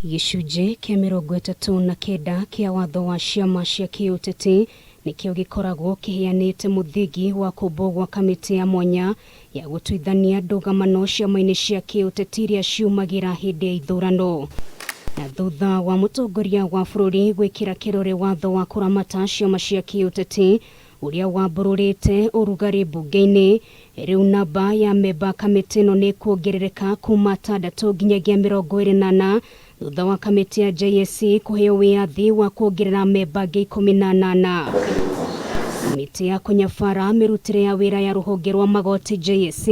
Gĩcunjĩ kĩa 39 kĩa watho wa ciama cia kĩũteti nĩkĩo gĩkoragwo kĩheanĩte mũthingi wa kũmbwo gwa kamĩtĩ ya mwanya ya gũtuithania ndũgamano ciama-inĩ cia kĩũteti iria ciumagĩra hĩndĩ ya ithurano. Na thutha wa mũtongoria wa bũrũri gwĩkĩra kĩrore watho wa kũramata ciama cia kĩũteti ũrĩa wambũrũrĩte ũrugarĩ mbunge-inĩ, rĩu namba ya memba kamĩtĩ ĩno nĩ ĩkuongerereka kuma atandatũ nginyagia 24 thutha wa kamĩtĩ ya JSC kũheo wĩyathi wa kuongerera memba angĩ 18. Kamĩtĩ ya kũnyabara mĩrutĩre ya wĩra ya rũhonge rwa magoti JSC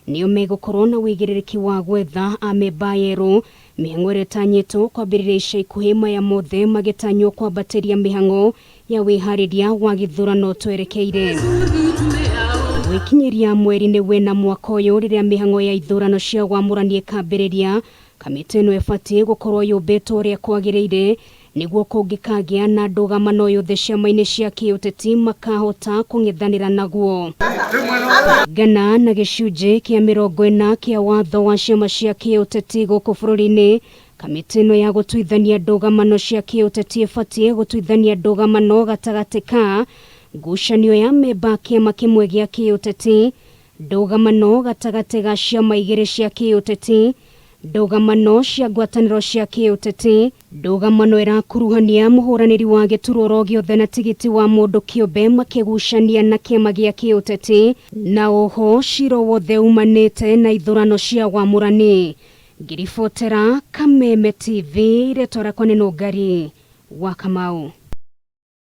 nĩo megũkorwo na ũigĩrĩrĩki wa gwetha amemba erũ mĩhang'o ĩrĩa ĩtanyĩtwo kwambĩrĩria ica ikuhĩ maya mothe magĩtanywo kwambatĩria mĩhang'o ya wĩharĩria wa gĩthurano twerekeire gwĩkinyĩria mweri-inĩ wena mwaka ũyũ rĩrĩa mĩhang'o ya ithurano cia wamũrani ĩkambĩrĩria. Kamĩtĩ ĩno ĩbatiĩ gũkorwo yũmbĩtwo ũrĩa kwagĩrĩire nĩguo kũngĩkagĩa na ndũgamano yothe ciama-inĩ cia kĩũteti makahota kũng'ethanĩra naguo. Kũringana na gĩcunjĩ kĩa 40 kĩa watho wa ciama cia kĩũteti gũkũ bũrũri-inĩ, kamĩtĩ ĩno ya gũtuithania ndũgamano cia kĩũteti ĩbatiĩ gũtuithania ndũgamano gatagatĩ ka ngucanio ya memba kĩama kĩmwe gĩa kĩũteti, ndũgamano gatagatĩ ga ciama igĩrĩ cia kĩũteti, ndũgamano cia ngwatanĩro cia kĩũteti, ndũgamano ĩrakuruhania mũhũranĩri wa gĩturwa oro gĩothe na tigiti wa mũndũ kĩũmbe makĩgucania na kĩama gĩa kĩũteti, na oho cira wothe umanĩte na ithurano cia wamũrani. Ngĩribotera Kameme TV, rĩtwa rĩakwa nĩ Nũngari wa Kamau.